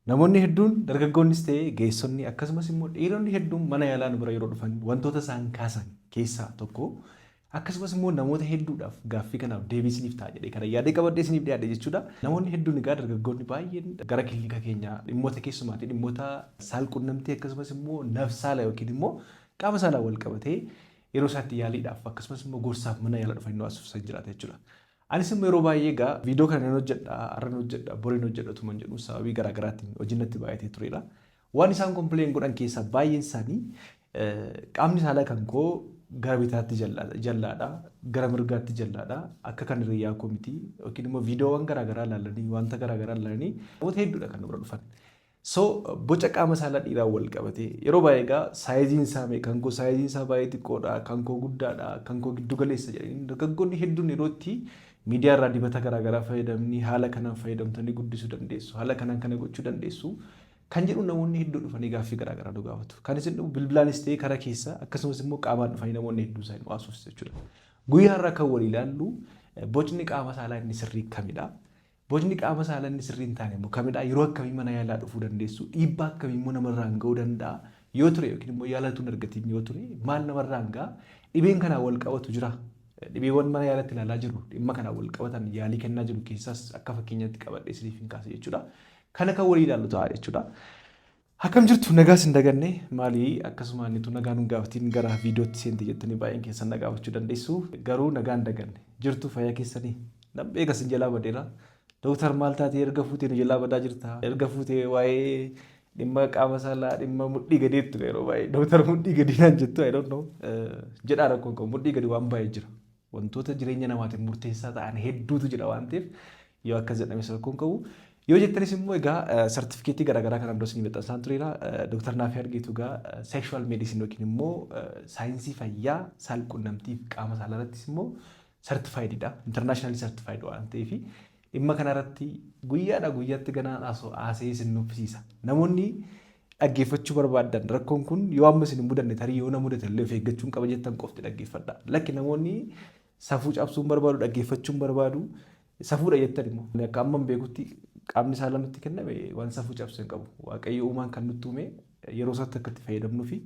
Namoonni hedduun, dargaggoonnis ta'ee geessonni, akkasumas immoo dhiironni hedduun mana yaalaa nu bira yeroo dhufan wantoota isaan kaasan keessaa tokko, akkasumas immoo namoota hedduudhaaf gaaffii kanaaf deebii isiniif ta'a jedhee kana yaadee qabadhee isiniif dhiyaadhe jechuudha. Namoonni hedduun egaa dargaggoonni baay'een gara kilinika keenyaa dhimmoota, keessumaatii dhimmoota saalqunnamtii, akkasumas immoo nafsaala yookiin immoo qaama saalaa wal qabatee yeroo isaatti yaaliidhaaf akkasumas immoo gorsaaf mana yaalaa dhufanii nu haasofsiisan jiraata jechuudha. Anis immoo yeroo baay'ee egaa viidiyoo kana nan hojjedha, har'a nan hojjedha, bori nan hojjedha utuma hin jedhu sababii garaa garaatiin hojiin natti baay'atee turedha. Waan isaan complain godhan keessaa baay'een isaanii qaamni saalaa kan koo gara bitaatti jallaadha, gara mirgaatti jallaadha, akka kan hiriyyaa koo miti, yookiin immoo viidiyoowwan garaa garaa ilaalanii, wanta garaa garaa ilaalanii namoota hedduudha kan nu bira dhufan. So boca qaama saalaa dhiiraan wal qabatee yeroo baay'ee egaa saayiziin isaa mee kan koo saayiziin isaa baay'ee xiqqoodha, kan koo guddaadha, kan koo giddu galeessa jedhanii dargaggoonni hedduun yeroo itti miidiyaa irraa dibata garaa garaa fayyadamanii haala kanaan fayyadamtanii guddisuu dandeessu, haala kanaan kana gochuu dandeessu kan jedhu namoonni hedduu dhufanii gaaffii garaa garaa nu gaafatu. Kan isin dhufu bilbilaanis ta'ee karaa keessa, akkasumas immoo qaamaan dhufanii namoonni hedduu isaanii nu haasofsiisu jechuudha. Guyyaa har'aa kan walii ilaallu bocni qaama saalaa inni sirrii kamidha? Bocni qaama saalaa inni sirrii hin taane immoo kamidha? Yeroo akkamii mana yaalaa dhufuu dandeessu? Dhiibbaa akkamii immoo namarraan ga'uu danda'a? Yoo ture yookiin immoo yaala utuu hin argatiin yoo ture maal namarraan ga'a? Dhibeen kanaan wal qabatu jira? Dhibeewwan mana yaalatti ilaalaa jiru dhimma kanaan wal qabatan yaalii kennaa jiru keessaas akka fakkeenyaatti qabadhee isiniif hin kaase jechuudha. Kana kan walii ilaallu ta'a jechuudha. Akkam jirtu, nagaas hin daganne maali, akkasuma inni nagaa nun gaafatiin gara viidiyootti seente jettanii baay'een keessan na gaafachuu dandeessu. Garuu nagaa hin daganne, jirtu, fayyaa keessanii nan beeka, sin jalaa badeera. Dooktar, maal taatee erga fuutee nu jalaa badaa jirta? Erga fuutee waa'ee dhimma qaama saalaa, dhimma mudhii gadeettu yeroo baay'ee dooktar mudhii gadii naan jettu. I don't know jedhaa, rakkoon qabu, mudhii gadi waan baay'ee jira. Wantoota jireenya namaatiif murteessaa ta'an hedduutu jira waan ta'eef yoo akkas jedhames rakkoon qabu. Yoo jettanis immoo egaa sartifikeetii garaagaraa kan iddoo isinii maxxansaan tureera. Dooktar Naafii Argeetu egaa sexual medicine yookiin immoo saayinsii fayyaa saalqunnamtii fi qaama saalaa irrattis immoo certified dha. Internationally certified waan ta'eef dhimma kanarratti guyyaadhaa guyyaatti ganaan haasa'ee isin nuffisiisa. Namoonni dhaggeeffachuu barbaaddan, rakkoon kun yoo amma isin hin mudanne, tarii yoo na mudate illee of eeggachuun qaba jettan qofti dhaggeeffadha. Lakki, namoonni safuu cabsuun barbaadu, dhaggeeffachuun barbaadu, safuudha jettan immoo, akka amma hin beekutti qaamni saalaa nutti kenname waan safuu cabsu hin qabu. Waaqayyo uumaan kan nutti uume yeroo isaatti akka itti fayyadamnuu fi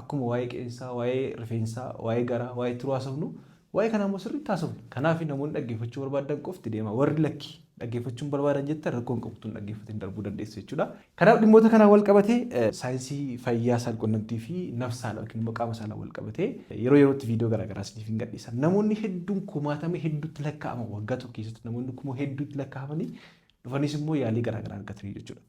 akkuma waa'ee qeensaa, waa'ee rifeensaa, waa'ee garaa, waa'ee tiruu haasofnu, waa'ee kanaa immoo sirriitti haasofna. Kanaaf namoonni dhaggeeffachuu barbaadan qofti deema. Warri lakki, dhaggeeffachuun barbaadan jettan, rakkoon qabu, tun dhaggeeffatiin darbuu dandeessu jechuudha. Kanaaf dhimmoota kanaan wal qabatee saayinsii fayyaa saalqunnamtii fi nafsaala yookiin immoo qaama saalaa wal qabatee yeroo yerootti viidiyoo garaagaraa isiniif hin gadhiisa. Namoonni hedduun kumaatama hedduutti lakkaa'aman, waggaa tokko keessatti namoonni kuma hedduutti lakkaa'amanii dhufanis immoo yaalii garaagaraa argatanii jechuudha.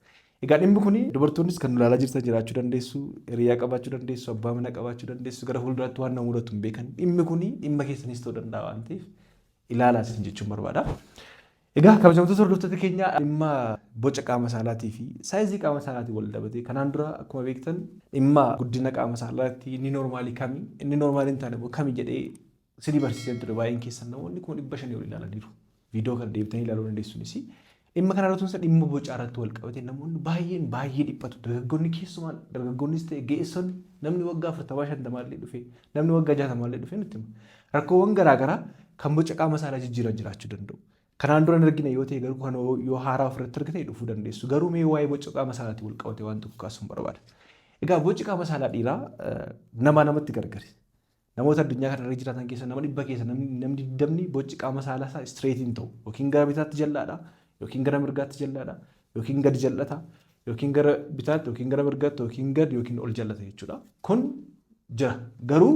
Egaa dhimmi kun dubartoonnis kan ilaalaa jirtan jiraachuu dandeessu, hiriyaa qabaachuu dandeessu, abbaa mana qabaachuu dandeessu, gara fuulduraatti waan nama mudatu hin beekan. Dhimmi kun dhimma keessanis ta'uu danda'a waan ta'eef ilaalaa isin jechuun barbaada. Egaa kabajamtoota hordoftoota keenya, dhimma boca qaama saalaatii fi saayizii qaama saalaatii wal dabatee kanaan dura akkuma beektan dhimma guddina qaama saalaatti inni noormaalii kami, inni noormaalii hin taane immoo kami jedhee isinii barsiiseen ture. Baay'een keessan namoonni 500,000 ol ilaalaniiru. Viidiyoo kana deebitanii ilaaluu dandeessuunis. Dhimma kana irratti, dhimma bocaa irratti wal qabatee namoonni baay'een baay'ee dhiphatu. Dargaggoonni keessumaa, dargaggoonnis ta'e ga'eessonni, namni waggaa 40 50 illee dhufe, namni waggaa 60 illee dhufe nutti hima. Rakkoowwan garaagaraa kan boca qaama saalaa jijjiiran jiraachuu danda'u. Kanaan dura hin argine yoo ta'e garuu kan yoo haaraa ofirratti argite dhufuu dandeessu. Garuu mee waa'ee boca qaama saalaatiin wal qabate waan tokko kaasuun barbaada. Egaa boci qaama saalaa dhiiraa namaa namatti gargari. Namoota addunyaa kana irra jiraatan keessa nama 100 keessa namni 20 boci qaama saalaa isaa straight hin ta'u. Yookiin gara bitaatti jallaadha, yookiin gara mirgaatti jallaadha, yookiin gadi jallata, yookiin gara bitaatti, yookiin gara mirgaatti, yookiin gad yookiin ol jallata jechuudha. Kun jira. Garuu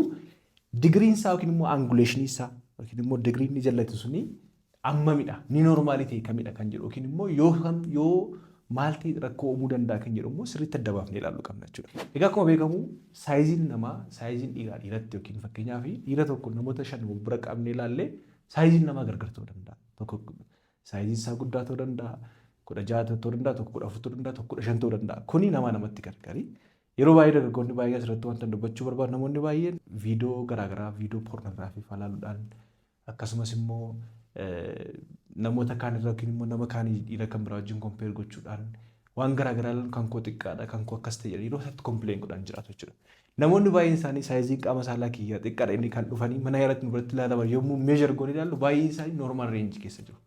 digiriin isaa yookiin immoo angulation isaa yookiin immoo digiriin inni jallatu suni ammamidha? Ni noormaalii ta'e kamidha kan jedhu yookiin immoo yoo kam yoo maal ta'e rakkoo uumuu danda'a kan jedhu immoo sirriitti adda baafnee ilaaluu qabna jechuudha. Egaa akkuma beekamu saayiziin namaa, saayiziin dhiiraa dhiiratti yookiin fakkeenyaaf dhiira tokko namoota shan wal bira qabnee ilaallee saayiziin namaa gargar ta'uu danda'a. Tokko saayiziin isaa guddaa ta'uu danda'a, 16 ta'uu danda'a, tokko 14 ta'uu danda'a, tokko 15 ta'uu danda'a. Kuni namaa namatti gargari. Yeroo baay'ee dargaggoonni baay'ee asirratti wanta dubbachuu barbaadu, namoonni baay'een viidiyoo garaagaraa, viidiyoo poornoogiraafii fa'aa ilaaluudhaan, akkasumas immoo namoota kaan irra yookiin immoo nama kaanii dhiira kan biraa wajjin compare gochuudhaan waan garaagaraa ilaaluun kan koo xiqqaadha, kan koo akkas ta'e yeroo isaatti complain godhan jiraatu jechuudha. Namoonni baay'een isaanii saayiziin qaama saalaa kiyya xiqqaadha inni kan dhufanii mana yaalatti nu biratti ilaalaman yommuu measure goonee ilaallu baay'een isaanii normal range keessa jiru.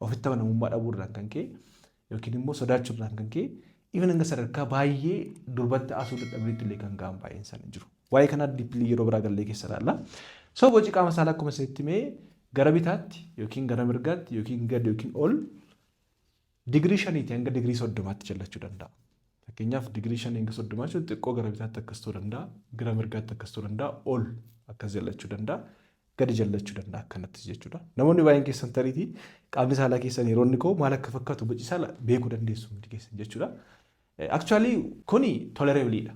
Ofitti amanamummaa dhabuu irraan kan ka'e yookiin immoo sodaachuu irraan kan ka'e Even hanga sadarkaa baay'ee durbatti asuu dadhabanitti illee kan ga'an baay'een isaanii jiru. Waa'ee kanaa deeply yeroo biraa gallee keessa ilaalla. So boci qaama saalaa akkuma isinitti himee gara bitaatti yookiin gara mirgaatti yookiin gad yookiin ol digirii 5tii hanga digirii 30tti jallachuu danda'a. Fakkeenyaaf, digirii 5 hanga 30 jechuun xiqqoo gara bitaatti akkas ta'uu danda'a, gara mirgaatti akkas ta'uu danda'a, ol akkas jallachuu danda'a, gadi jallachuu danda'a akkanattis jechuudha. Namoonni baay'een keessan tariitii qaamni saalaa keessan yeroo inni ka'u maal akka fakkaatu boci isaa beekuu dandeessu hundi keessan jechuudha. Actually, kuni tolerableiidha.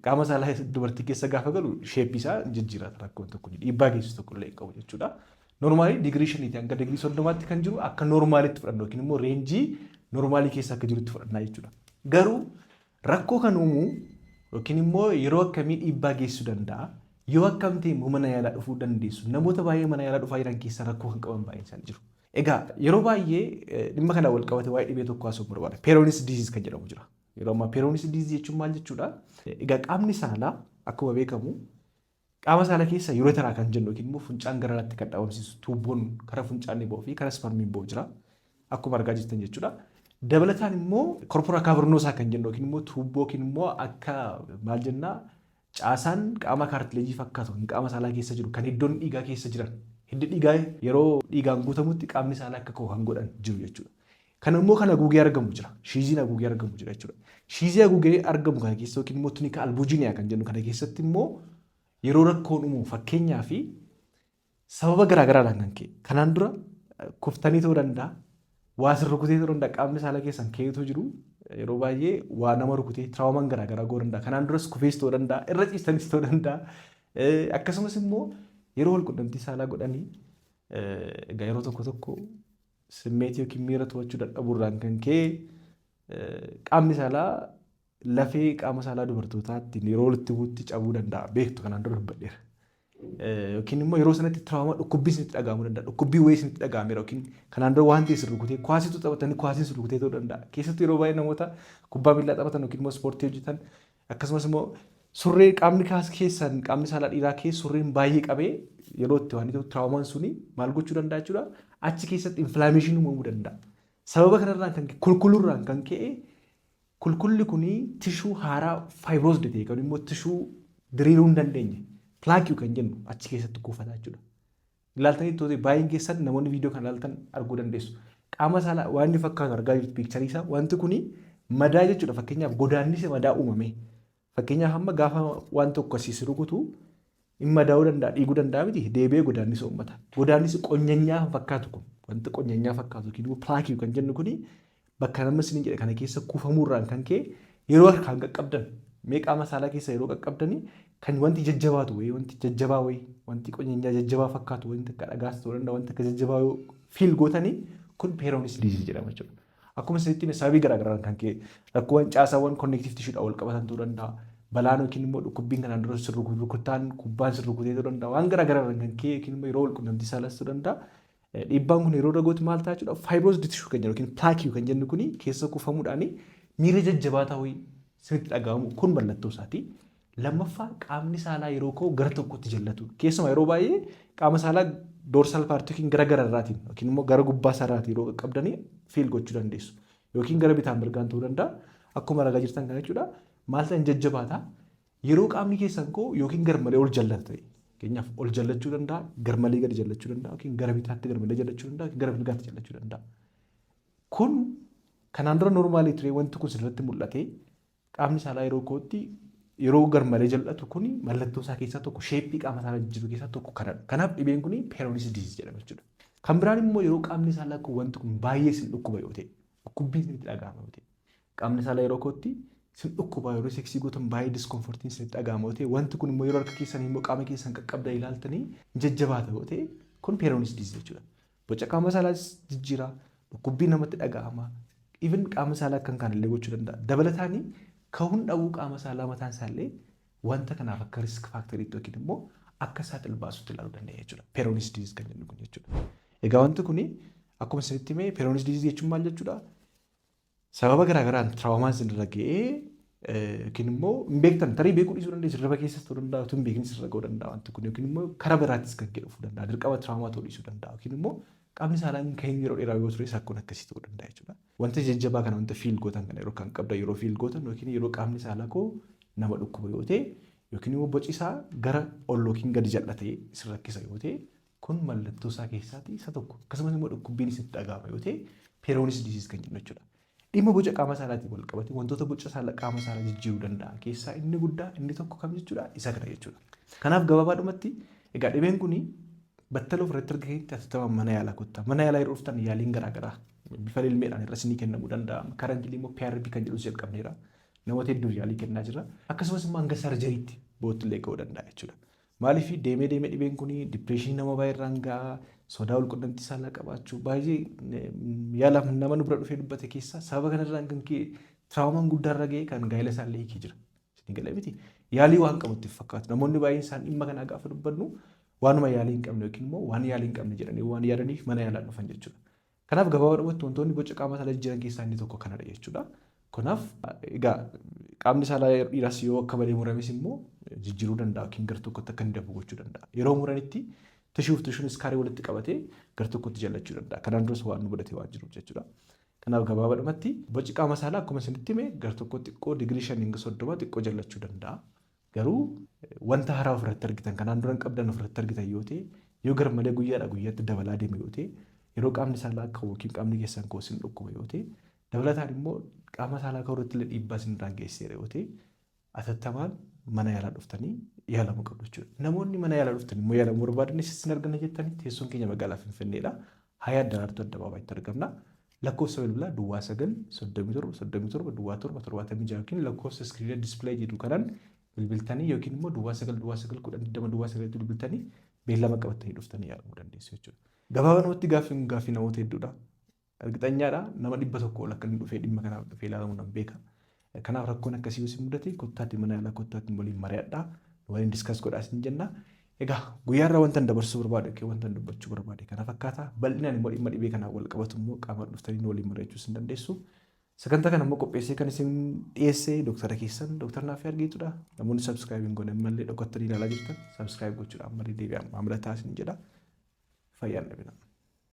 Qaama saalaa dubartii keessa gaafa galu shapeii isaa jijjiirata, rakkoon tokko dhiibbaa geessisu tokko illee hin qabu jechuudha. Normalii digirii 5tii hanga digirii 30tti kan jiru akka normalitti fudhannu yookiin immoo rangeii normalii keessa akka jirutti fudhannaa jechuudha. Garuu rakkoo kan uumu yookiin immoo yeroo akkamii dhiibbaa geessisuu danda'a? Yoo akkam ta'e immoo mana yaalaa dhufuu dandeessu? Namoota baay'ee mana yaalaa dhufaa jiran keessaa rakkoo kan qaban baay'een isaanii jiru. Egaa yeroo baay'ee dhimma kana wal qabate waa'ee dhibee tokko haasa'uun barbaada. Peyronie's disease kan jedhamu jira. Yeroo ammaa Peyronie's disease jechuun maal jechuudha? Egaa qaamni saalaa akkuma beekamu qaama saalaa keessa urethra kan jennu yookiin immoo funcaan gara alaatti kan dhabamsiisu tuubboon karaa funcaan ba'uu fi karaa spermiin ba'u jira. Akkuma argaa jirtan jechuudha. Dabalataan immoo corpora cavernosa kan jennu yookiin immoo tuubboo yookiin immoo akka maal jennaa caasaan qaama cartilageii fakkaatu kan qaama saalaa keessa jiru, kan iddoon dhiigaa keessa jiran, hiddi dhiigaa yeroo dhiigaan guutamutti qaamni saalaa akka ka'u kan godhan jiru jechuudha. Kan immoo kan haguugee argamu jira. Sheathiin haguugee argamu jira jechuudha. Sheathii haguugee argamu kana keessa yookiin immoo tunica albuginea kan jennu kana keessatti immoo yeroo rakkoon uumamu, fakkeenyaa fi sababa garaagaraadhaan kan ka'e, kanaan dura kuftanii ta'uu danda'a, waa sin rukutee ta'uu danda'a, qaamni saalaa keessan ka'eetu jiru, yeroo baay'ee waa nama rukutee traumaan garaagaraa go'uu danda'a, kanaan duras kufees ta'uu danda'a, irra ciistanis ta'uu danda'a, akkasumas immoo yeroo wal qunnamtii saalaa godhanii, egaa yeroo tokko tokko simmeetii yookiin miira to'achuu dadhabuurraan kan ka'e qaamni saalaa lafee qaama saalaa dubartootaatti yeroo walitti bu'utti cabuu danda'a, beektu, kanaan dura dubbadheera. Yookiin immoo yeroo sanatti trauma dhukkubbii isinitti dhaga'amuu danda'a. Dhukkubbii wayii isinitti dhaga'ameera yookiin kanaan dura waan ta'e isin rukutee, kwaasitu taphatanii kwaasiin isin rukutee ta'uu danda'a. Keessattuu yeroo baay'ee namoota kubbaa miillaa taphatan yookiin immoo ispoortii hojjetan, akkasumas immoo surree qaamni kaas keessan qaamni saalaa dhiiraa keessa surreen baay'ee qabee yeroo itti waan ta'u traumaan suni maal gochuu danda'a jechuudha. Achi keessatti inflammationii uumamuu danda'a. Sababa kanarraan kan kulkulurraan kan ka'e, kulkulli kuni tissue haaraa fibrosed ta'e kan immoo tissue diriiruu hin dandeenye plaqueii kan jennu achi keessatti kuufataa jechuudha. Ilaaltanii tootee baay'een keessan namoonni viidiyoo kana ilaaltan arguu dandeessu. Qaama saalaa waan inni fakkaatu argaa jirtu, pictureii isaa, wanti kuni madaa jechuudha. Fakkeenyaaf, godaannisa madaa uumame. Fakkeenyaaf, amma gaafa waan tokko asii rukutu hin madaa'uu danda'a, dhiiguu danda'a miti, deebi'ee godaannisa uummata. Godaannisi qonyanyaa fakkaatu kun, wanti qonyanyaa fakkaatu yookiin immoo plaqueii kan jennu kuni bakka nama isiniin jedhe kana keessa kuufamuurraan kan ka'e yeroo harkaan qaqqabdan, mee qaama saalaa keessa yeroo qaqqabdanii kan wanti jajjabaatu wayii, wanti jajjabaa wayii, wanti qonyanyaa jajjabaa fakkaatu, wanti akka dhagaas ta'uu danda'a, wanti akka jajjabaa feel gootanii, kun Peyronie's disease jedhama jechuudha. Akkuma isinitti hime, sababii garaagaraan kan ka'e rakkoowwan caasaawwan connective tissuedhaan wal qabatan ta'uu danda'a. Balaan yookiin immoo dhukkubbiin kanaan dura sin rukuttaan kubbaan sin rukutee ta'uu danda'a. Waan garaagaraarraan kan ka'e yookiin immoo yeroo wal qunnamtii saalaas ta'uu danda'a. Dhiibbaan kun yeroo dhagootti maal ta'a jechuudha? Fibrosed tissue kan jedhu yookiin plaqueii kan jennu kuni keessa kuufamuudhaan miira jajjabaataa wayii sinitti dhaga'amu, kun mallattoo isaati. Lammaffaa, qaamni saalaa yeroo ka'u gara tokkotti jallatu. Keessumaa yeroo baay'ee qaama saalaa dorsal partii yookiin gara gararraatiin yookiin immoo gara gubbaa sararaatiin yeroo qaqqabdanii feel gochuu dandeessu. Yookiin gara bitaan mirgaan ta'uu danda'a. Akkuma argaa jirtan kana jechuudha. Maal ta'an jajjabaata. Yeroo qaamni keessan ka'u yookiin garmalee ol jallata ta'e. Fakkeenyaaf, ol jallachuu danda'a, garmalee gadi jallachuu danda'a, yookiin gara bitaatti garmalee jallachuu danda'a, yookiin gara mirgaatti jallachuu danda'a. Kun kanaan dura normalii ture, wanti kun sirriitti mul'ate, qaamni saalaa yeroo ka'utti yeroo garmalee jal'atu kun mallattoo isaa keessaa tokko, shapeii qaama saalaa jijjiiruu keessaa tokko kanadha. Kanaaf dhibeen kun Peyronie's disease jedhama jechuudha. Kan biraan immoo yeroo qaamni saalaa kun wanti kun baay'ee isin dhukkuba yoo ta'e, dhukkubbiin isinitti dhaga'ama yoo ta'e, qaamni saalaa yeroo ka'utti isin dhukkuba, yeroo sexii gootan baay'ee discomfortiin isinitti dhaga'ama yoo ta'e, wanti kun immoo yeroo harka keessanii immoo qaama keessan qaqqabda ilaaltanii jajjabaata yoo ta'e, kun Peyronie's disease jechuudha. Boca qaama saalaas jijjiira, dhukkubbii namatti dhaga'ama, even qaama saalaa kan kaan illee gochuu danda'a. Dabalataan ka'uun dhabuu qaama saalaa mataan isaallee wanta kanaaf akka risk factoriitti yookiin immoo akka saaxil baasutti ilaaluu dandeenya jechuudha. Peyronie's disease kan jennu kun jechuudha. Egaa wanti kuni akkuma isinitti himee, Peyronie's disease jechuun maal jechuudha? Sababa garaagaraan traumaan isinirra ga'ee yookiin immoo hin beektan, tarii beekuu dhiisuu dandeessu, hirriba keessas ta'uu danda'a, utuu hin beekin sirra ga'uu danda'a wanti kun, yookiin immoo karaa biraattis kan ka'e dhufuu danda'a, dirqama trauma ta'uu dhiisuu danda'a, yookiin immoo Qaamni saalaa hin kahin yeroo dheeraa yoo ture rakkoon akkasii ta'uu danda'a jechuudha. Wanta jajjabaa kana, wanta feel gootan kana yeroo kan qabdan, yeroo feel gootan yookiin yeroo qaamni saalaa koo nama dhukkuba yoo ta'e yookiin immoo boci isaa gara ol yookiin gadi jal'atee isin rakkisa yoo ta'e, kun mallattoo isaa keessaatii isa tokko. Akkasumas immoo dhukkubbiin isinitti dhaga'ama yoo ta'e, Peyronie's disease kan jennu jechuudha. Dhimma boca qaama saalaatiin wal qabate, wantoota boca saala qaama saalaa jijjiiruu danda'an keessaa inni guddaa inni tokko kam jechuudha? Isa kana jechuudha. Kanaaf gabaabaadhumatti egaa dhibeen kuni battala ofirratti argatanitti hatattamaan mana yaalaa kottaa. Mana yaalaa yeroo dhuftan yaaliin garaagaraa bifa lilmeedhaan irra isinii kennamuu danda'a. Currently immoo PRP kan jedhus jalqabneera. Namoota hedduuf yaalii kennaa jira. Akkasumas immoo hanga surgery tti bootti ga'uu danda'a jechuudha. Maaliif deemee deemee dhibeen kun depression nama baay'ee irraan ga'a, sodaa walqunnamtii saalaa qabaachuu, baay'ee yaalaaf nama nu bira dhufee dubbate keessaa sababa kanarraan kan ka'e trauma n guddaa irra ga'e kan gaa'ela isaallee hiikee jira. Isin galee miti? Yaalii waan qabu itti fakkaatu. Namoonni baay'een isaan dhimma kanaa gaafa dubbannu waanuma yaalii hin qabne yookiin immoo waan yaalii hin qabne jedhanii waan yaadaniif mana yaalaa dhufan jechuudha. Kanaaf gabaabadhumatti wantoonni boca qaama saalaa jijjiiran keessaa inni tokko kanadha jechuudha. Kanaaf egaa qaamni saalaa dhiiraas yoo akka malee murames immoo jijjiiruu danda'a yookiin gara tokkotti akka inni darbu gochuu danda'a. Yeroo muranitti tissue f tissue n scar ii walitti qabatee gara tokkotti jallachuu danda'a. Kanaan duras waan nu mudate waan jiruuf jechuudha. Kanaaf gabaabadhumatti boci qaama saalaa akkuma isinitti hime gara tokkotti xiqqoo digirii 5 hanga 30 xiqqoo jallachuu danda'a. Garuu wanta haaraa ofirratti argitan, kanaan dura hin qabdan ofirratti argitan yoo ta'e, yoo garmalee guyyaadhaa guyyaatti dabalaa deeme yoo ta'e, yeroo qaamni saalaa akka yookiin qaamni keessan koo isin dhukkuba yoo ta'e, dabalataan immoo qaama saalaa koo irratti illee dhiibbaa isin irraan geessiseera yoo ta'e, atattamaan mana yaalaa dhuftanii yaalamuu qabdu jechuudha. Namoonni mana yaalaa dhuftanii immoo yaalamuu barbaadanis isin arganna jettanii, teessoon keenya magaalaa Finfinneedha. Hayaa Daraartuu Addabaabaaytti argamna. Lakkoofsa bilbilaa 09 37 37 07 76 yookiin lakkoofsa screen a display jedhu kanaan bilbiltanii yookiin immoo 09 09 10 20 09 bilbiltanii beellama qabattanii dhuftanii yaalamuu dandeessu jechuudha. Gabaabumatti gaaffiin gaaffii namoota hedduudha. Argixanyaadha, nama 100 ol akka inni dhufee dhimma kanaaf dhufee ilaalamu nan beeka. Kanaaf rakkoon akkasii yoo isin mudate, kottaatti mana yaalaa kottaatti waliin mari'adhaa, waliin discuss godhaa isin jenna. Egaa guyyaarraa wanta dabarsuu barbaadu yookiin wanta dubbachuu barbaade kana fakkaata. Bal'inaan immoo dhimma dhibee kanaan wal qabatu immoo qaama dhuftanii waliin mari'achuu isin dandeessu. Sagantaa kana immoo qopheessee kan isin dhiyeesse dooktara keessan Dooktar Naaffii Argeetudha. Namoonni subscribe hin goone ammallee dhokattanii ilaalaa jirtan, subscribe gochuudhaan ammallee deebi'aa maamila ta'a isin jedha. Fayyaan dhabina.